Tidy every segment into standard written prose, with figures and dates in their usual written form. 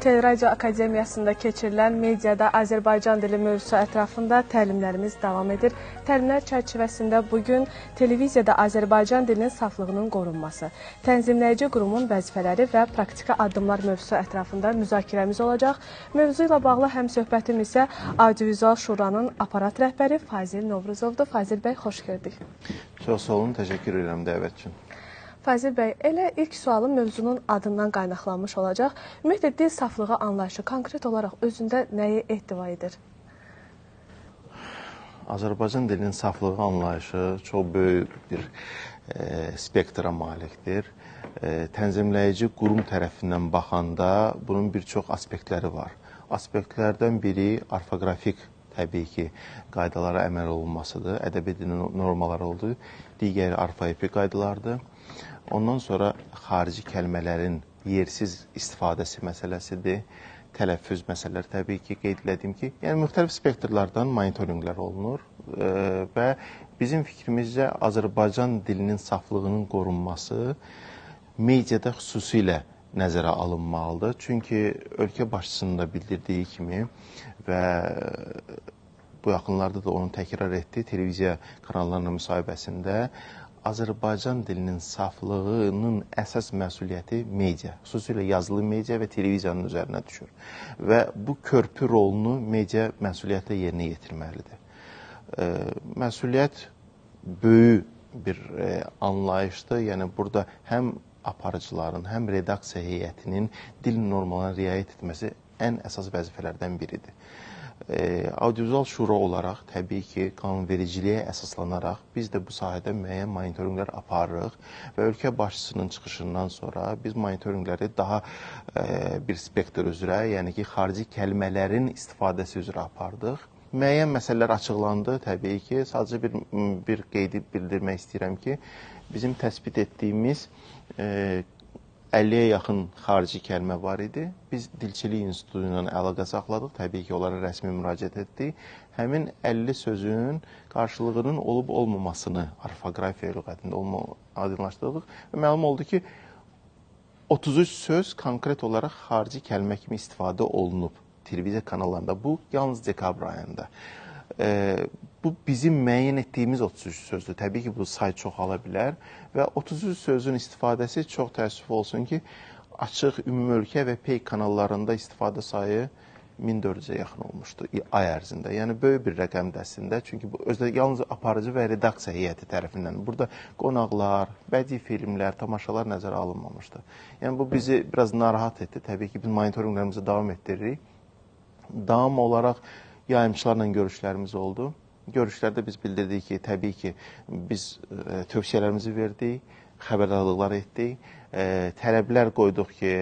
Teleradio Akademiyasında keçirilən mediada Azərbaycan dili mövzusu ətrafında təlimlərimiz davam edir. Təlimlər çərçivəsində bugün televiziyada Azərbaycan dilinin saflığının qorunması, tənzimləyici qurumun vəzifələri və praktiki addımlar mövzusu ətrafında müzakirəmiz olacaq. Mövzu ilə bağlı həmsöhbətim isə Audiovizual Şuranın aparat rəhbəri Fazil Novruzovdur. Fazil bəy, xoş gördük. Çox sağ olun, təşəkkür edirəm dəvət üçün. Fazil bəy, elə ilk sualım mövzunun adından qaynaqlanmış olacaq. Ümumiyyətlə, dil saflığı anlayışı konkret olaraq özündə nəyi ehtiva edir? Azərbaycan dilinin saflığı anlayışı çox böyük bir spektra malikdir. Tənzimləyici qurum tərəfindən baxanda bunun bir çox aspektləri var. Aspektlərdən biri orfoqrafik, təbii ki, qaydalara əməl olunmasıdır, ədəbi dilin normaları oldu, digəri orfoepik qaydalardır. Ondan sonra xarici kəlmələrin yersiz istifadəsi məsələsidir, tələffüz məsələləri təbii ki, qeyd elədim ki, yəni müxtəlif spektrlardan monitorinqlər olunur və bizim fikrimizcə Azərbaycan dilinin saflığının qorunması mediada xüsusilə nəzərə alınmalıdır. Çünki ölkə başçısının da bildirdiyi kimi və bu yaxınlarda da onu təkrar etdi televiziya kanallarının müsahibəsində, Azərbaycan dilinin saflığının əsas məsuliyyəti media, xüsusilə yazılı media və televiziyanın üzərinə düşür. Və bu körpü rolunu media məsuliyyətlə yerinə yetirməlidir. Məsuliyyət böyük bir anlayışdır. Yəni burada həm aparıcıların, həm redaksiya heyətinin dil normalarına riayət etməsi ən əsas vəzifələrdən biridir. Audiovizual Şura olaraq təbii ki, qanunvericiliyə əsaslanaraq biz də bu sahədə müəyyən monitorinqlər aparırıq və ölkə başçısının çıxışından sonra biz monitorinqləri daha bir spektr üzrə, yəni ki, xarici kəlmələrin istifadəsi üzrə apardıq. Müəyyən məsələlər açıqlandı təbii ki, sadəcə bir qeydi bildirmək istəyirəm ki, bizim təsbit etdiyimiz 50-yə yaxın xarici kəlmə var idi. Biz Dilçilik İnstitutu ilə əlaqə saxladıq. Təbii ki, onlara rəsmi müraciət etdik. Həmin 50 sözün qarşılığının olub-olmamasını orfoqrafiya lüğətində aydınlaşdırdıq və məlum oldu ki, 33 söz konkret olaraq xarici kəlmə kimi istifadə olunub televiziya kanallarında. Bu, yalnız dekabr ayında. Bu, bizim müəyyən etdiyimiz 33 sözdür. Təbii ki, bu say çoxala bilər və 33 sözün istifadəsi çox təəssüf olsun ki, açıq, ümumi ölkə və pey kanallarında istifadə sayı 1400-ə yaxın olmuşdu ay ərzində. Yəni, böyük bir rəqəmdir əslində. Çünki bu özdə yalnız aparıcı və redaksiya heyəti tərəfindən. Burada qonaqlar, bədii filmlər, tamaşalar nəzərə alınmamışdı. Yəni, bu bizi biraz narahat etdi. Təbii ki, biz monitorinqlərimizi davam etdiririk. Davam olaraq yayımçılarla görüşlərimiz oldu. Görüşlərdə biz bildirdik ki, təbii ki, biz tövsiyələrimizi verdik, xəbərdarlıqlar etdik, tələblər qoyduq ki,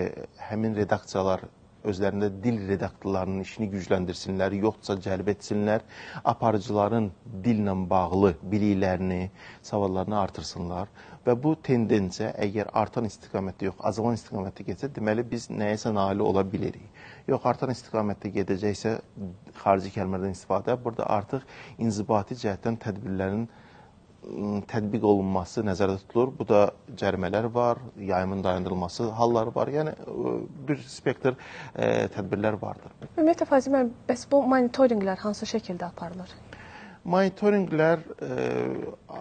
həmin redaksiyalar özlərində dil redaktorlarının işini gücləndirsinlər, yoxdursa cəlb etsinlər, aparıcıların dillə bağlı biliklərini, savadlarını artırsınlar və bu tendensiya əgər artan istiqamətdə yox, azalan istiqamətdə getsə, deməli biz nəyəsə nail ola bilirik. Yox, artan istiqamətdə gedəcəksə xarici kəlmələrdən istifadə, burada artıq inzibati cəhətdən tədbirlərin tətbiq olunması nəzərdə tutulur. Bu da cərimələr var, yayımın dayandırılması halları var. Yəni, bir spektr tədbirlər vardır. Ümumiyyətlə, Fazil müəllim, bəs bu monitorinqlər hansı şəkildə aparılır? Monitorinqlər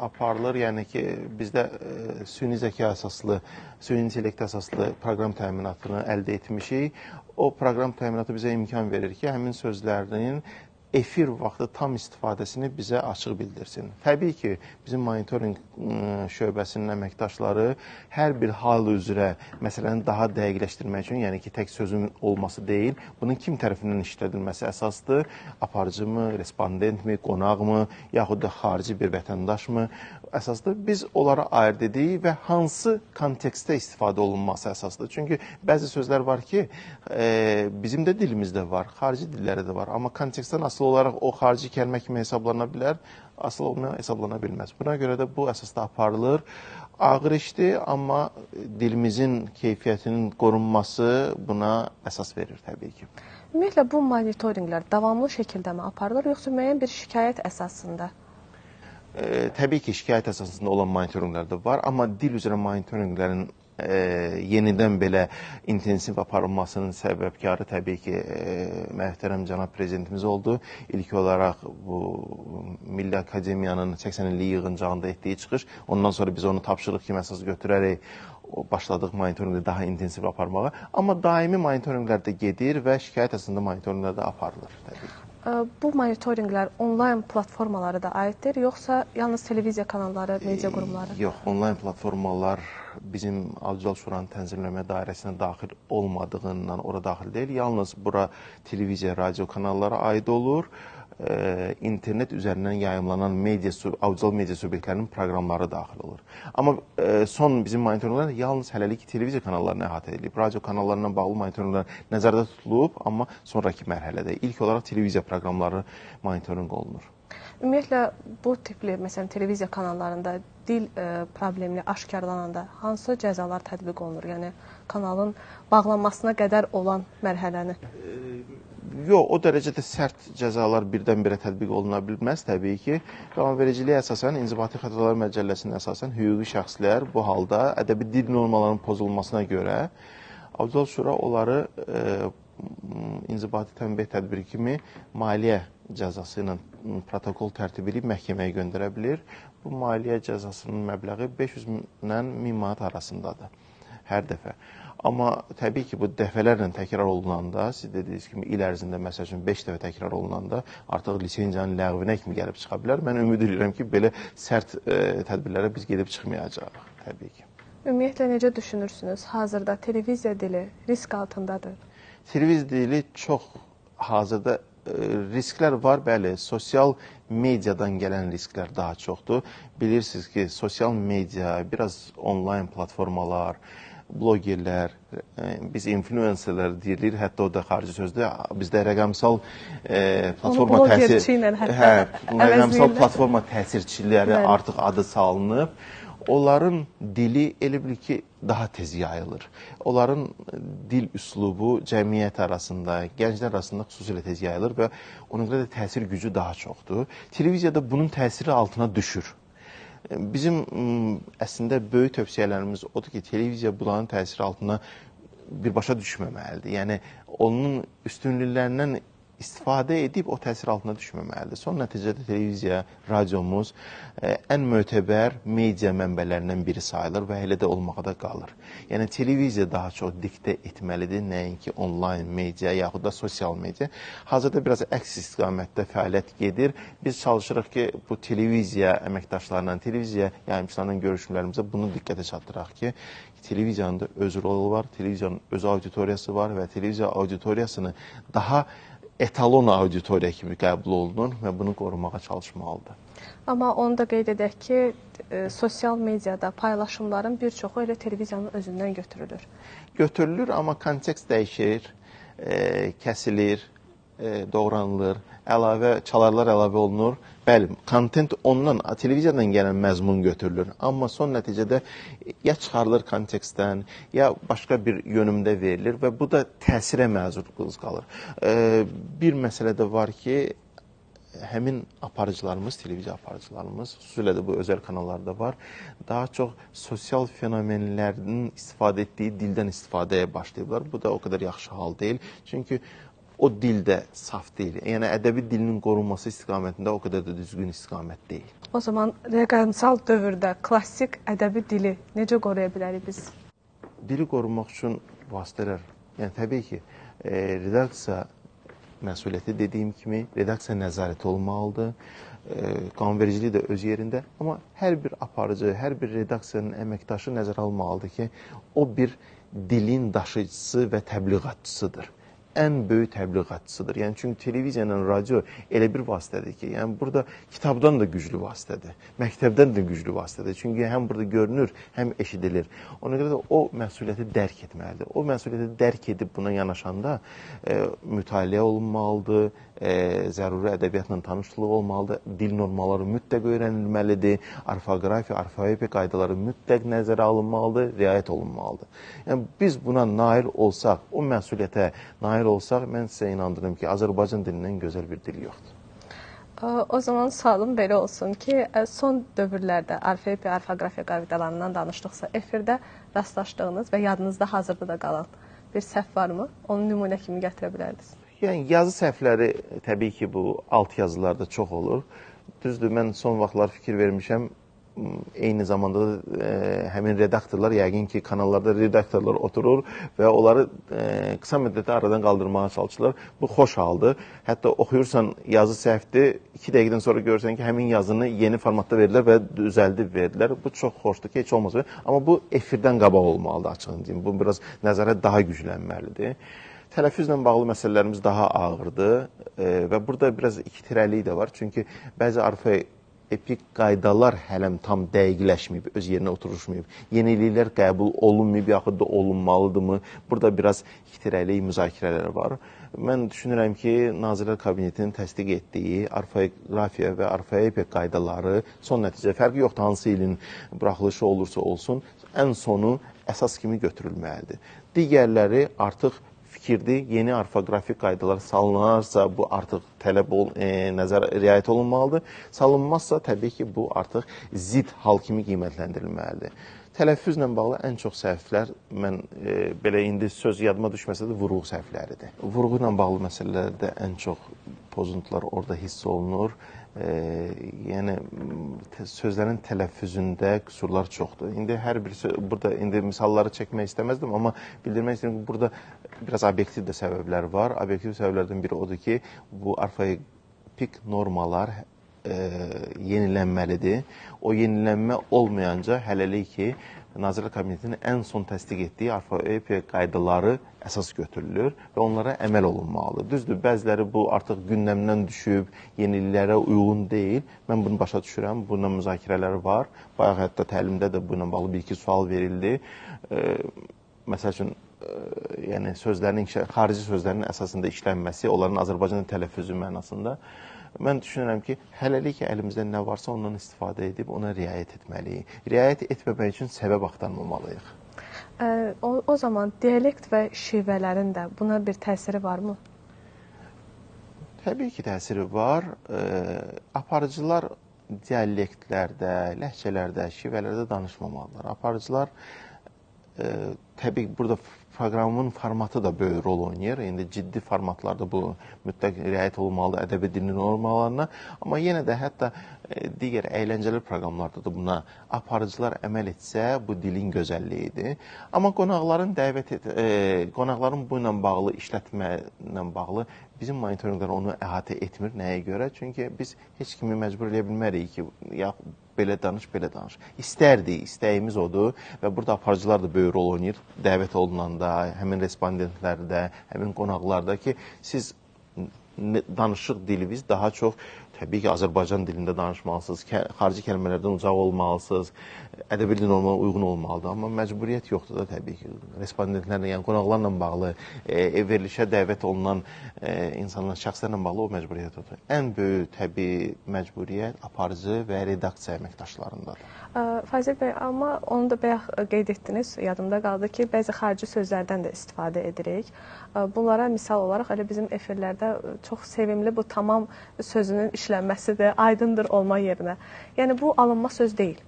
aparılır, yəni ki, bizdə süni zəka əsaslı, süni intellekt əsaslı proqram təminatını əldə etmişik. O proqram təminatı bizə imkan verir ki, həmin sözlərin efir vaxtı tam istifadəsini bizə açıq bildirsin. Təbii ki, bizim monitorinq şöbəsinin əməkdaşları hər bir hal üzrə məsələni daha dəqiqləşdirmək üçün, yəni ki, tək sözün olması deyil, bunun kim tərəfindən işlədilməsi əsasdır, aparıcı mı, respondent mi, qonaq mı, yaxud da xarici bir vətəndaş mı əsasdır. Biz onlara ayırd edirik və hansı kontekstdə istifadə olunması əsasdır. Çünki bəzi sözlər var ki, bizim də dilimizdə var, xarici dillərdə də var, amma kontekstdən asılı olaraq o xarici kəlmə kimi hesablana bilər, asılı olmayan hesablana bilməz. Buna görə də bu əsasda aparılır. Ağır işdir, amma dilimizin keyfiyyətinin qorunması buna əsas verir təbii ki. Ümumiyyətlə, bu monitorinqlər davamlı şəkildə mi aparılır, yoxsa müəyyən bir şikayət əsasında? Təbii ki, şikayət əsasında olan monitorinqlər də var, amma dil üzrə monitorinqlərin yenidən belə intensiv aparılmasının səbəbkarı təbii ki, möhtərəm cənab prezidentimiz oldu. İlk olaraq bu Milli Akademiyanın 80 illik yığıncağında etdiyi çıxış, ondan sonra biz onu tapşırıq kimi əsas götürərək başladıq monitorinqi daha intensiv aparmağa. Amma daimi monitorinqlər də gedir və şikayət əsasında monitorinqlər də aparılır təbii ki. Bu monitorinqlər onlayn platformalara da aiddir, yoxsa yalnız televiziya kanalları, media qurumları? Yox, onlayn platformalar bizim Audiovizual Şuranın tənzimləmə dairəsinə daxil olmadığından ora daxil deyil. Yalnız bura televiziya, radio kanallara aid olur. İnternet üzərindən yayımlanan audiovizual media subyektlərinin proqramları daxil olur. Amma son bizim monitorinqlər yalnız hələlik televiziya kanallarını əhatə edilib. Radio kanallarına bağlı monitorinqlər nəzərdə tutulub, amma sonraki mərhələdə ilk olaraq televiziya proqramları monitorinq olunur. Ümumiyyətlə, bu tipli, məsələn, televiziya kanallarında dil problemli aşkarlananda hansı cəzalar tətbiq olunur? Yəni, kanalın bağlanmasına qədər olan mərhələni? Yox, o dərəcədə sərt cəzalar birdən-birə tətbiq oluna bilməz təbii ki. Qanunvericiliyə əsasən, İnzibati Xətalar Məcəlləsinə əsasən hüquqi şəxslər bu halda ədəbi dil normalarının pozulmasına görə Audiovizual Şura onları inzibati tənbih tədbiri kimi maliyyə cəzası ilə protokol tərtib edib məhkəməyə göndərə bilir. Bu maliyyə cəzasının məbləği 500-dən 1000 manat arasındadır hər dəfə. Amma təbii ki, bu dəfələrlə təkrar olunanda, siz dediyiniz kimi il ərzində, məsəl üçün 5 dəfə təkrar olunanda artıq lisenziyanın ləğvinə kimi gəlib çıxa bilər. Mən ümid edirəm ki, belə sərt tədbirlərə biz gedib çıxmayacağıq, təbii ki. Ümumiyyətlə, necə düşünürsünüz? Hazırda televiziya dili risk altındadır. Televiziya dili çox hazırda risklər var, bəli, sosial mediadan gələn risklər daha çoxdur. Bilirsiniz ki, sosial media, biraz onlayn platformalar, blogerlər, biz influencerlər deyilir, hətta o da xarici sözdür, bizdə rəqəmsal platforma təsir, rəqəmsal platforma təsirçiləri artıq adı salınıb. Onların dili elə bil ki, daha tez yayılır. Onların dil üslubu cəmiyyət arasında, gənclər arasında xüsusilə tez yayılır və ona görə də təsir gücü daha çoxdur. Televiziyada bunun təsiri altına düşür. Bizim əslində böyük tövsiyələrimiz odur ki, televiziya bunların təsiri altına birbaşa düşməməlidir. Yəni, onun üstünlüklərindən istifadə edib o təsir altına düşməməlidir. Son nəticədə televiziya, radiomuz ən mötəbər media mənbələrindən biri sayılır və elə də olmağa da qalır. Yəni, televiziya daha çox diktə etməlidir, nəinki onlayn media yaxud da sosial media. Hazırda biraz əks istiqamətdə fəaliyyət gedir. Biz çalışırıq ki, bu televiziya əməkdaşlarla, televiziya yayımçılarla görüşmələrimizə bunu diqqətə çatdıraq ki, televiziyanın da öz rolu var, televiziyanın öz auditoriyası var və televiziya auditoriyasını daha etalon auditoriya kimi qəbul olunur və bunu qorumağa çalışmalıdır. Amma onu da qeyd edək ki, sosial mediada paylaşımların bir çoxu elə televiziyanın özündən götürülür. Götürülür, amma kontekst dəyişir, kəsilir, doğranılır, əlavə, çalarlar əlavə olunur. Bəli, kontent ondan, televiziyadan gələn məzmun götürülür. Amma son nəticədə ya çıxarılır kontekstdən, ya başqa bir yönümdə verilir və bu da təsirə məruz qalır. Bir məsələ də var ki, həmin aparıcılarımız, televiziya aparıcılarımız, xüsusilə də bu özəl kanallarda var, daha çox sosial fenomenlərin istifadə etdiyi dildən istifadəyə başlayıblar. Bu da o qədər yaxşı hal deyil. Çünki o dil də saf deyil. Yəni, ədəbi dilinin qorunması istiqamətində o qədər də düzgün istiqamət deyil. O zaman rəqəmsal dövrdə klassik ədəbi dili necə qoruya bilərik biz? Dili qorumaq üçün vasitələr, yəni təbii ki, redaksiya məsuliyyəti dediyim kimi, redaksiya nəzarəti olmalıdır, qanunvericiliyi də öz yerində, amma hər bir aparıcı, hər bir redaksiyanın əməkdaşı nəzərə almalıdır ki, o bir dilin daşıyıcısı və təbliğatçısıdır. Ən böyük təbliğatçısıdır. Yəni, çünki televiziya ilə radio elə bir vasitədir ki, yəni burada kitabdan da güclü vasitədir, məktəbdən də güclü vasitədir. Çünki həm burada görünür, həm eşidilir. Ona görə də o məsuliyyəti dərk etməlidir. O məsuliyyəti dərk edib buna yanaşanda mütaliə olunmalıdır, zəruri ədəbiyyatla tanışlıq olmalıdır, dil normaları mütləq öyrənilməlidir, orfoqrafiya, orfoepiya qaydaları mütləq nəzərə alınmalıdır, riayət olunmalıdır. Yəni, biz buna nail olsaq, o məsuliyyətə nail olsaq, mən sizə inandırım ki, Azərbaycan dilindən gözəl bir dil yoxdur. O zaman sualım belə olsun ki, son dövrlərdə orfoepiya, orfoqrafiya qaydalarından danışdıqsa, efirdə rastlaşdığınız və yadınızda hazırda da qalan bir səhv varmı? Onu nümunə kimi gətirə bilərdiniz. Yəni, yazı səhvləri təbii ki, bu alt yazılarda çox olur. Düzdür, mən son vaxtlar fikir vermişəm, eyni zamanda da həmin redaktorlar, yəqin ki, kanallarda redaktorlar oturur və onları qısa müddətdə aradan qaldırmağa çalışırlar. Bu xoş haldır. Hətta oxuyursan, yazı səhvdir, 2 dəqiqədən sonra görürsən ki, həmin yazını yeni formatda verirlər və düzəldib verdilər. Bu çox xoşdur ki, heç olmasa. Amma bu efirdən qabaq olmalıdır, açığını deyim. Bu biraz nəzarət daha güclənməlidir. Tələffüzlə bağlı məsələlərimiz daha ağırdır və burada biraz ikitirəlik də var. Çünki bəzi orfoepik qaydalar hələm tam dəqiqləşməyib, öz yerinə oturuşmayıb. Yeniliklər qəbul olunmayıb, yaxud da olunmalıdırmı? Burada biraz ikitirəlik müzakirələr var. Mən düşünürəm ki, Nazirlər Kabinetinin təsdiq etdiyi orfoqrafiya və orfoepik qaydaları son nəticə, fərqi yoxdur hansı ilin buraxılışı olursa olsun, ən sonu əsas kimi götürülməlidir. Digərləri artıq fikirdir, yeni orfoqrafik qaydalar salınarsa, bu artıq tələb nəzər riayət olunmalıdır. Salınmazsa, təbii ki, bu artıq zid hal kimi qiymətləndirilməlidir. Tələffüzlə bağlı ən çox səhvlər, mən belə indi söz yadıma düşməsə də vurğu səhvləridir. Vurğu ilə bağlı məsələlərdə ən çox pozuntular orada hiss olunur. Yəni, sözlərin tələffüzündə qüsurlar çoxdur. İndi hər bir burada indi misalları çəkmək istəməzdim, amma bildirmək istəyirəm ki, burada biraz obyektiv də səbəblər var. Obyektiv səbəblərdən biri odur ki, bu orfoepik normalar yenilənməlidir. O yenilənmə olmayanca hələlik ki, Nazirlər Kabinetinin ən son təsdiq etdiyi orfoepik qaydaları əsas götürülür və onlara əməl olunmalıdır. Düzdür, bəziləri bu artıq gündəmdən düşüb, yeniliklərə uyğun deyil. Mən bunu başa düşürəm, bununla müzakirələr var. Bayaq hətta təlimdə də bununla bağlı bir-iki sual verildi. Məsəl üçün, yəni sözlərin, xarici sözlərin əsasında işlənməsi, onların Azərbaycan tələffüzü mənasında. Mən düşünürəm ki, hələlik ki, əlimizdə nə varsa ondan istifadə edib, ona riayət etməliyik. Riayət etməmək üçün səbəb axtarmamalıyıq. O zaman dialekt və şivələrin də buna bir təsiri varmı? Təbii ki, təsiri var. Aparıcılar dialektlərdə, ləhcələrdə, şivələrdə danışmamalıdır. Aparıcılar, təbii ki, burada proqramın formatı da böyük rol oynayır. İndi ciddi formatlarda bu mütləq riayət olunmalıdır ədəbi dilinin normalarına. Amma yenə də hətta digər əyləncəli proqramlarda da buna aparıcılar əməl etsə, bu dilin gözəlliyidir. Amma qonaqların qonaqların bununla bağlı işlətmə ilə bağlı bizim monitorinqlər onu əhatə etmir. Nəyə görə? Çünki biz heç kimi məcbur eləyə bilmərik ki, ya belə danış, belə danış. İstərdik, istəyimiz odur və burada aparıcılar da böyük rol oynayır. Dəvət olunanda, həmin respondentlərdə, həmin qonaqlarda ki, siz danışıq diliniz daha çox təbii ki, Azərbaycan dilində danışmalısınız, xarici kəlmələrdən uzaq olmalısınız, ədəbi dil normalarına uyğun olmalıdır. Amma məcburiyyət yoxdur da təbii ki. Respondentlərlə, yəni qonaqlarla bağlı, verilişə dəvət olunan insanlar, şəxslərlə bağlı o məcburiyyət yoxdur. Ən böyük təbii məcburiyyət aparıcı və redaksiya əməkdaşlarındadır. Fazil bəy, amma onu da bayaq qeyd etdiniz, yadımda qaldı ki, bəzi xarici sözlərdən də istifadə edirik. Bunlara misal olaraq elə bizim efirlərdə çox sevimli bu tamam sözünün işlənməsidir, aydındır olma yerinə. Yəni bu alınma söz deyil.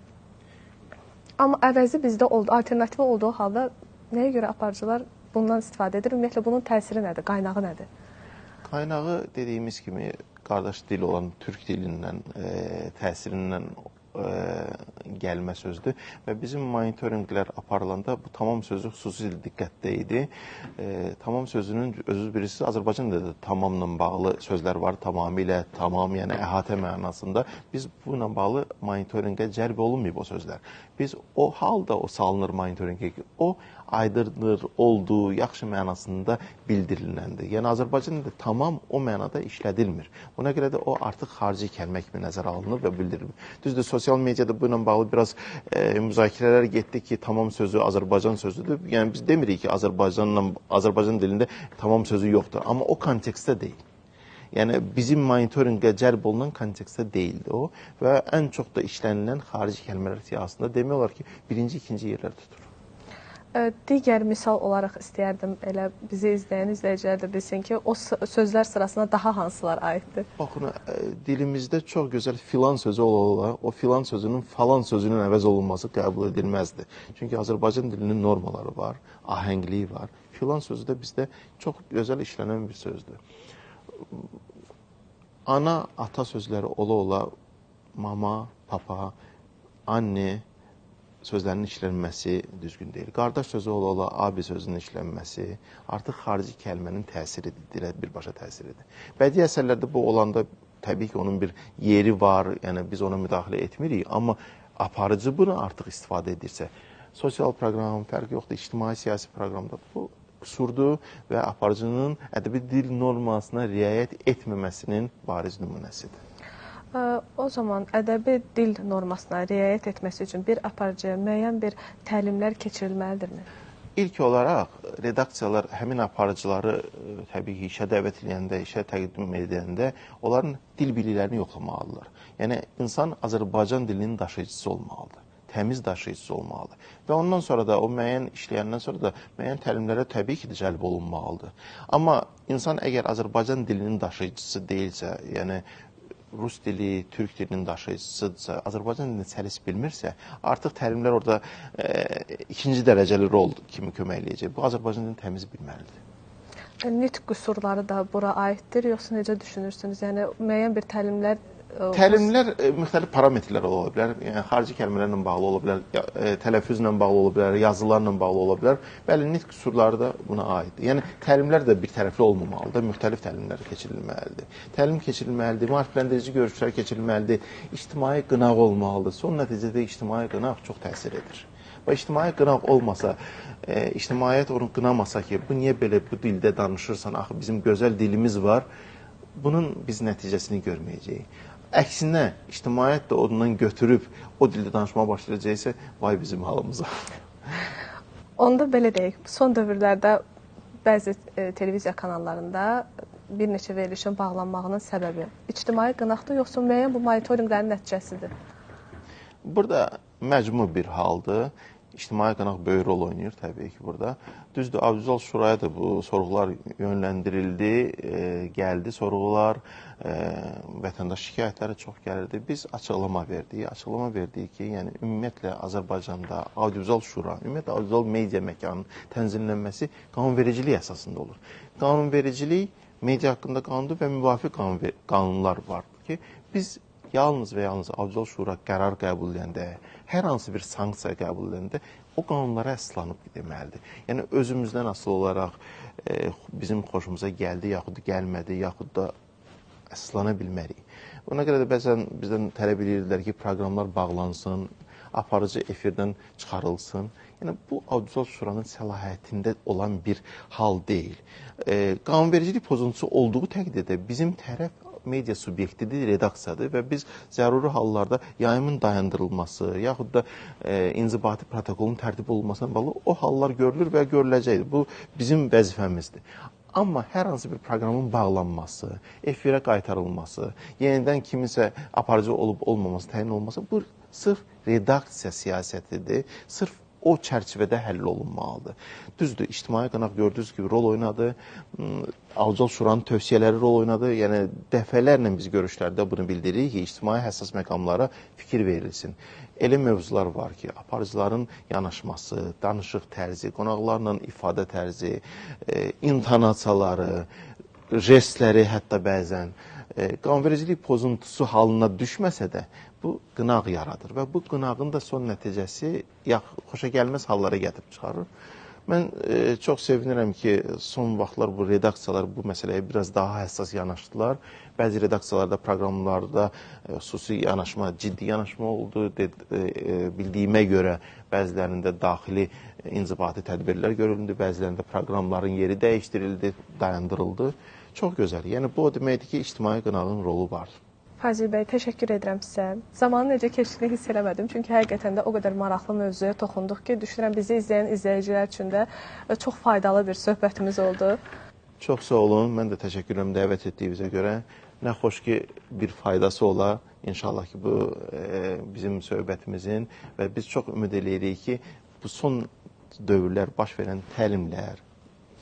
Amma əvəzi bizdə oldu, alternativi olduğu halda nəyə görə aparıcılar bundan istifadə edir? Ümumiyyətlə bunun təsiri nədir, qaynağı nədir? Qaynağı dediyimiz kimi qardaş dil olan türk dilindən, təsirindən gəlmə sözdür və bizim monitorinqlər aparılanda bu tamam sözü xüsusilə diqqətdə idi. Tamam sözünün özünüz bilirsiniz, Azərbaycanda da tamamla bağlı sözlər var, tamamilə, tamam, yəni əhatə mənasında. Biz bununla bağlı monitorinqə cəlb olunmayıb o sözlər. Biz o halda o salınır monitorinqə ki, o aydındır, oldu, yaxşı mənasında bildiriləndir. Yəni Azərbaycanda tamam o mənada işlədilmir. Buna görə də o artıq xarici kəlmə kimi nəzərə alınır və bildirilir. Düzdür, sosial mediada bununla bağlı biraz müzakirələr getdi ki, tamam sözü Azərbaycan sözüdür. Yəni biz demirik ki, Azərbaycan dilində tamam sözü yoxdur, amma o kontekstdə deyil. Yəni bizim monitorinqə cəlb olunan kontekstdə deyildi o və ən çox da işlənilən xarici kəlmələr siyahısında demək olar ki, birinci, ikinci yerlər tutur. Digər misal olaraq istəyərdim elə bizi izləyən izləyicilər də bilsin ki, o sözlər sırasına daha hansılar aiddir? Baxın, dilimizdə çox gözəl filan sözü ola-ola, o filan sözünün falan sözünün əvəz olunması qəbul edilməzdi. Çünki Azərbaycan dilinin normaları var, ahəngliyi var. Filan sözü də bizdə çox gözəl işlənən bir sözdür. Ana, ata sözləri ola-ola mama, papa, anne sözlərinin işlənməsi düzgün deyil. Qardaş sözü ola-ola abi sözünün işlənməsi artıq xarici kəlmənin təsiridir, dilə birbaşa təsiridir. Bədii əsərlərdə bu olanda təbii ki, onun bir yeri var, yəni biz ona müdaxilə etmirik, amma aparıcı bunu artıq istifadə edirsə, sosial proqram, fərqi yoxdur, ictimai siyasi proqramda bu qüsurdur və aparıcının ədəbi dil normasına riayət etməməsinin bariz nümunəsidir. O zaman ədəbi dil normasına riayət etməsi üçün bir aparıcıya müəyyən bir təlimlər keçirilməlidirmi? İlk olaraq redaksiyalar həmin aparıcıları təbii ki, işə dəvət edəndə, işə təqdim edəndə onların dil biliklərini yoxlamalıdırlar. Yəni, insan Azərbaycan dilinin daşıyıcısı olmalıdır, təmiz daşıyıcısı olmalıdır. Və ondan sonra da, o müəyyən işləyəndən sonra da müəyyən təlimlərə təbii ki də cəlb olunmalıdır. Amma insan əgər Azərbaycan dilinin daşıyıcısı deyilsə, yəni rus dili, türk dilinin daşıyıcısıdırsa, Azərbaycan dilini səlis bilmirsə, artıq təlimlər orada ikinci dərəcəli rol kimi kömək eləyəcək. Bu, Azərbaycan dilini təmiz bilməlidir. Nitq qüsurları da bura aiddir, yoxsa necə düşünürsünüz? Yəni, müəyyən bir təlimlər... Təlimlər müxtəlif parametrlər ola bilər, yəni xarici kəlmələrlə bağlı ola bilər, tələffüzlə bağlı ola bilər, yazılarla bağlı ola bilər. Bəli, nitq qüsurları da buna aiddir. Yəni, təlimlər də bir tərəfli olmamalıdır, müxtəlif təlimlər keçirilməlidir. Təlim keçirilməlidir, maarifləndirici görüşlər keçirilməlidir, ictimai qınaq olmalıdır. Son nəticədə ictimai qınaq çox təsir edir. Və ictimai qınaq olmasa, ictimaiyyət onu qınamasa ki, bu niyə belə bu dildə danışırsan, axı bizim gözəl dilimiz var, bunun biz nəticəsini görməyəcəyik. Əksinə, ictimaiyyət də ondan götürüb o dildə danışmağa başlayacaqsa, vay bizim halımıza. Onda belə deyək, son dövrlərdə bəzi televiziya kanallarında bir neçə verilişin bağlanmağının səbəbi ictimai qınaqdır, yoxsa müəyyən bu monitorinqlərin nəticəsidir? Burada məcmu bir haldır. İctimai qınaq böyük rol oynayır təbii ki burada. Düzdür, Audiovizual Şuraya da bu sorğular yönləndirildi, gəldi sorğular, vətəndaş şikayətləri çox gəlirdi. Biz açıqlama verdik, açıqlama verdik ki, yəni ümumiyyətlə Azərbaycanda Audiovizual Şura, ümumiyyətlə audiovizual media məkanının tənzimlənməsi qanunvericilik əsasında olur. Qanunvericilik media haqqında qanundur və müvafiq qanunlar vardır ki, biz yalnız və yalnız Audiovizual Şura qərar qəbul edəndə, hər hansı bir sanksiya qəbul edəndə o qanunlara əsaslanıb deməlidir. Yəni, özümüzdən asılı olaraq bizim xoşumuza gəldi, yaxud gəlmədi, yaxud da əsaslana bilmərik. Ona görə də bəzən bizdən tələb edirdilər ki, proqramlar bağlansın, aparıcı efirdən çıxarılsın. Yəni, bu Audiovizual Şuranın səlahiyyətində olan bir hal deyil. Qanunvericilik pozuntusu olduğu təqdirdə bizim tərəf media subyektidir, redaksiyadır və biz zəruri hallarda yayımın dayandırılması, yaxud da inzibati protokolun tərtib olunmasına bağlı o hallar görülür və görüləcəkdir. Bu, bizim vəzifəmizdir. Amma hər hansı bir proqramın bağlanması, efirə qaytarılması, yenidən kiminsə aparıcı olub olmaması, təyin olunması, bu sırf redaksiya siyasətidir, sırf o çərçivədə həll olunmalıdır. Düzdür, ictimai qınaq gördüyünüz kimi rol oynadı, Audiovizual Şuranın tövsiyələri rol oynadı. Yəni, dəfələrlə biz görüşlərdə bunu bildiririk ki, ictimai həssas məqamlara fikir verilsin. Elə mövzular var ki, aparıcıların yanaşması, danışıq tərzi, qonaqlarla ifadə tərzi, intonasiyaları, jestləri hətta bəzən qanunvericilik pozuntusu halına düşməsə də bu qınaq yaradır və bu qınağın da son nəticəsi xoşa gəlməz hallara gətirib çıxarır. Mən çox sevinirəm ki, son vaxtlar bu redaksiyalar bu məsələyə biraz daha həssas yanaşdılar. Bəzi redaksiyalarda, proqramlarda xüsusi yanaşma, ciddi yanaşma oldu. Bildiyimə görə bəzilərində daxili inzibati tədbirlər görüldü, bəzilərində proqramların yeri dəyişdirildi, dayandırıldı. Çox gözəl. Yəni, bu o deməkdir ki, ictimai qınağın rolu var. Fazil bəy, təşəkkür edirəm sizə. Zamanın necə keçdiyini hiss eləmədim. Çünki həqiqətən də o qədər maraqlı mövzuya toxunduq ki, düşünürəm bizi izləyən izləyicilər üçün də çox faydalı bir söhbətimiz oldu. Çox sağ olun. Mən də təşəkkür edirəm dəvət etdiyinizə görə. Nə xoş ki, bir faydası ola. İnşallah ki, bu bizim söhbətimizin və biz çox ümid eləyirik ki, bu son dövrlər baş verən təlimlər,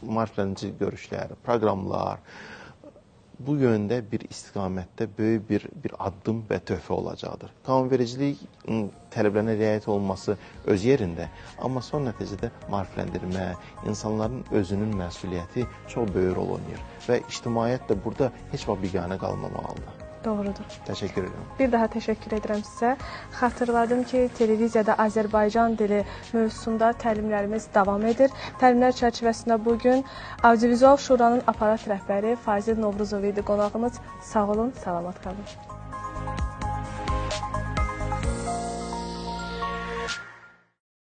maarifləndirici görüşlər, proqramlar bu yöndə bir istiqamətdə böyük bir addım və töhfə olacaqdır. Qanunvericilik tələblərinə riayət olunması öz yerində, amma son nəticədə maarifləndirmə, insanların özünün məsuliyyəti çox böyük rol oynayır və ictimaiyyət də burada heç vaxt biganə qalmamalıdır. Doğrudur. Təşəkkür edirəm. Bir daha təşəkkür edirəm sizə. Xatırladım ki, televiziyada Azərbaycan dili mövzusunda təlimlərimiz davam edir. Təlimlər çərçivəsində bugün Audiovizual Şuranın aparat rəhbəri Fazil Novruzov idi qonağımız. Sağ olun, salamat qalın.